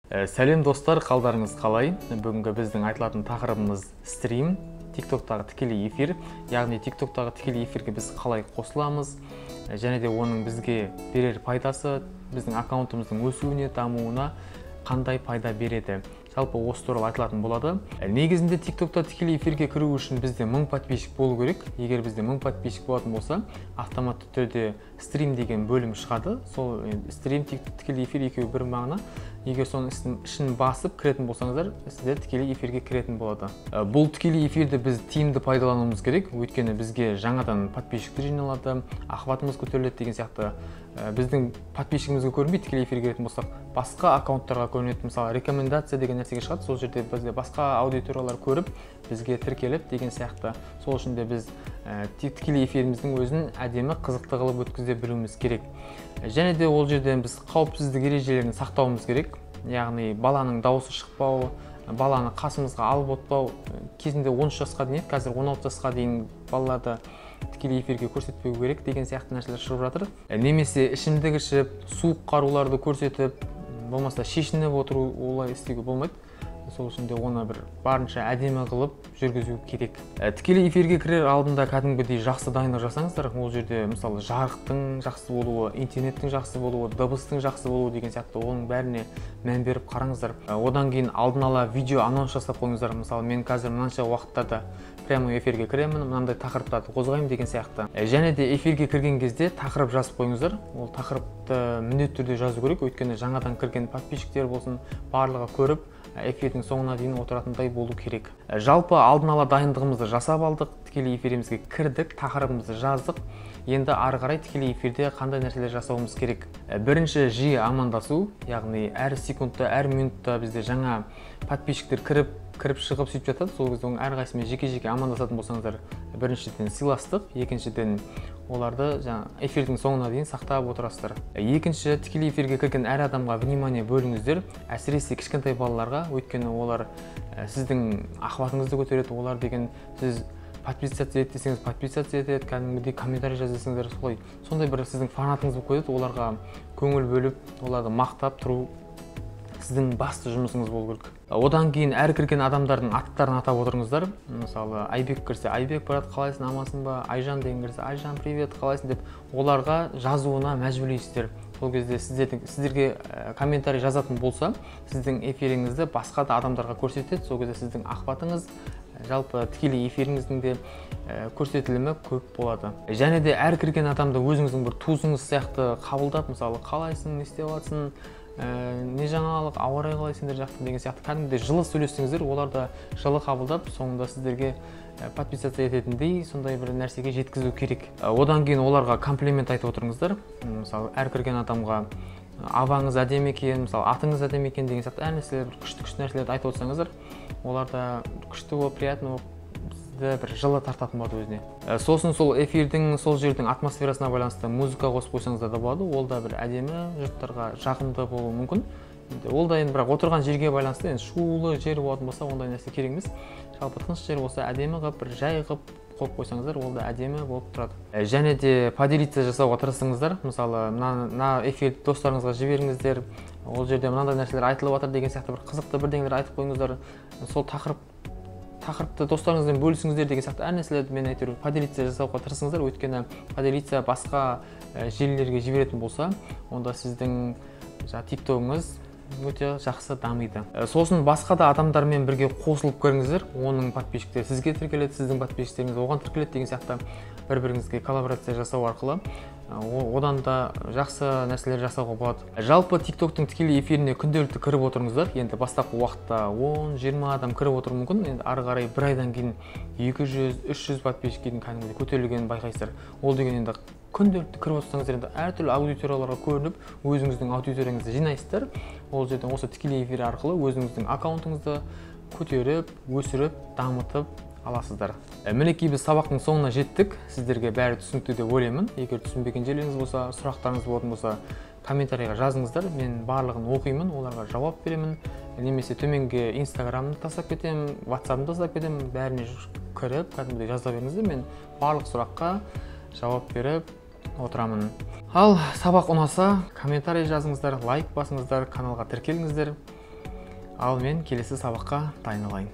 Сәлем, достар, қалдарыңыз қалай? Бүгінгі біздің айтылатын тақырыбымыз стрим, TikToктағы тікелей эфир. Яғни TikToктағы тікелей эфирге біз қалай қосыламыз және де оның бізге берер пайдасы, біздің аккаунтымыздың өсуіне, дамуына қандай пайда береді, жалпы осы туралы айтылатын болады. Негізінде TikTokта тікелей эфирге кіру үшін бізде 1000 подписчик болу керек. Егер бізде 1000 подписчик болатын болса, автоматты түрде стрим деген бөлім шығады. Сол стрим, тікелей эфир екеуі бір мағына. Егер соның ішін басып кіретін болсаңыздар, сіздер тікелей эфирге кіретін болады. Бұл тікелей эфирді біз тиімді пайдалануымыз керек, өйткені бізге жаңадан подписчиктер жиналады, охватымыз көтеріледі деген сияқты. Біздің подписчигімізге көрінбей, тікелей эфирге кіретін болсақ, басқа аккаунттарға көрінеді. Мысалы, рекомендация деген нәрсеге шығады, сол жерде бізде басқа аудиториялар көріп, бізге тіркеліп деген сияқты. Сол үшін де біз тікелей эфиріміздің өзін әдемі, қызықты қылып өткізе білуіміз керек. Және де ол жерден біз қауіпсіздік ережелерін сақтауымыз керек, яғни баланың дауысы шықпау, баланы қасымызға алып отпау. Кезінде 13 жасқа дейін еді, қазір 16 жасқа дейін балаларды тікелей эфирге көрсетпеу керек деген сияқты нәрселер шығып жатыр. Немесе ішімдік ішіп, суық қаруларды көрсетіп, болмаса шешініп отыру, олай істеуге болмайды. Сол үшін де оны бір барынша әдемі қылып жүргізу керек. Тікелей эфирге кірер алдында кәдімгідей жақсы дайындық жасаңыздар. Ол жерде, мысалы, жарықтың жақсы болуы, интернеттің жақсы болуы, дыбыстың жақсы болуы деген сияқты, оның бәріне мән беріп қараңыздар. Одан кейін алдын ала видео анонс жасап қойыңыздар. Мысалы, мен қазір мынанша уақыттарда прямой эфирге кіремін, мынандай тақырыптарды қозғаймын деген сияқты. Және де эфирге кірген кезде тақырып жазып қойыңыздар. Ол тақырыпты міндетті түрде жазу керек, өйткені жаңадан кірген подписчиктер болсын, барлығы көріп, эфирдің соңына дейін отыратындай болу керек. Жалпы алдын ала дайындығымызды жасап алдық, тікелей эфирімізге кірдік, тақырыбымызды жаздық. Енді ары қарай тікелей эфирде қандай нәрселер жасауымыз керек? Бірінші, жиі амандасу, яғни әр секундта, әр минутта бізде жаңа подписчиктер кіріп шығып сөйтіп жатады. Сол кезде оның әрқайсысымен жеке-жеке амандасатын болсаңыздар, біріншіден, сыйластық, екіншіден, оларды жаңа эфирдің соңына дейін сақтап отырасыздар. Екінші, тікелей эфирге кірген әр адамға внимание бөліңіздер, әсіресе кішкентай балаларға, өйткені олар сіздің охватыңызды көтереді. Олар деген сіз подписаться ет десеңіз, подписаться етеді, кәдімгідей комментарий жаз десеңіздер, солай, сондай бір сіздің фанатыңыз болып кетеді. Оларға көңіл бөліп, оларды мақтап тұру сіздің басты жұмысыңыз болу керек. Одан кейін әр кірген адамдардың аттарын атап отырыңыздар. Мысалы, Айбек кірсе: «Айбек, брат, қалайсың, амансың ба?» Айжан деген кірсе: «Айжан, привет, қалайсың?» деп оларға жазуына мәжбүрлейсіздер. Сол кезде сіздерге комментарий жазатын болса, сіздің эфиріңізді басқа да адамдарға көрсетеді. Сол кезде сіздің охватыңыз, жалпы тікелей эфиріңіздің де көрсетілімі көп болады. Және де әр кірген адамды өзіңіздің бір туысыңыз сияқты қабылдап, мысалы, қалайсың, не істеп жатырсың, не жаңалық, ауа райы қалай сендер жақта деген сияқты кәдімгідей жылы сөйлессеңіздер, олар да жылы қабылдап, соңында сіздерге подписаться ететіндей сондай бір нәрсеге жеткізу керек. Одан кейін оларға комплимент айтып отырыңыздар. Мысалы, әр кірген адамға аваңыз әдемі екен, мысалы, атыңыз әдемі екен деген сияқты әр нәрселер, бір күшті күшті нәрселерді айтып отырсаңыздар, олар да күшті болып, приятно болып, сізді бір жылы тартатын болады өзіне. Сосын сол эфирдің, сол жердің атмосферасына байланысты музыка қосып қойсаңыздар да болады. Ол да бір әдемі, жұрттарға жағымды болуы мүмкін. Енді ол да енді бірақ отырған жерге байланысты. Енді шулы жер болатын болса, ондай нәрсе керек емес. Жалпы тыныш жер болса, әдемі қылып, бір жай қылып қойып қойсаңыздар, ол да әдемі болып тұрады. Және де поделиться жасауға тырысыңыздар. Мысалы, мына эфирді достарыңызға жіберіңіздер, ол жерде мынандай нәрселер айтылып жатыр деген сияқты бір қызықты бірдеңелер айтып қойыңыздар. Сол тақырыпты достарыңызбен бөлісіңіздер деген сияқты әр нәрселерді мен әйтеуір поделиться жасауға тырысыңыздар, өйткені поделиться басқа желілерге жіберетін болса, онда сіздің жаңағы тиктогыңыз өте жақсы дамиды. Сосын басқа да адамдармен бірге қосылып көріңіздер. Оның подписчиктері сізге тіркеледі, сіздің подписчиктеріңіз оған тіркеледі деген сияқты бір біріңізге коллаборация жасау арқылы одан да жақсы нәрселер жасауға болады. Жалпы тиктоктың тікелей эфиріне күнделікті кіріп отырыңыздар. Енді бастапқы уақытта 10-20 адам кіріп отыруы мүмкін. Енді ары қарай бір айдан кейін 200-300 подписчикке дейін кәдімгідей көтерілгенін байқайсыздар. Ол деген енді күнделікті кіріп отырсаңыздар, енді әртүрлі аудиторияларға көрініп, өзіңіздің аудиторияңызды жинайсыздар. Ол жерден осы тікелей эфир арқылы өзіңіздің аккаунтыңызды көтеріп, өсіріп, дамытып аласыздар. Мінекей, біз сабақтың соңына жеттік. Сіздерге бәрі түсінікті деп ойлаймын. Егер түсінбеген жерлеріңіз болса, сұрақтарыңыз болатын болса, комментарийға жазыңыздар. Мен барлығын оқимын, оларға жауап беремін. Немесе төменге инстаграмды тастап кетемін, ватсабымды тастап кетемін. Бәріне кіріп, кәдімгідей жаза беріңіздер. Мен барлық сұраққа жауап беріп отырамын. Ал сабақ ұнаса, комментарий жазыңыздар, лайк басыңыздар, каналға тіркеліңіздер. Ал мен келесі сабаққа дайындалайын.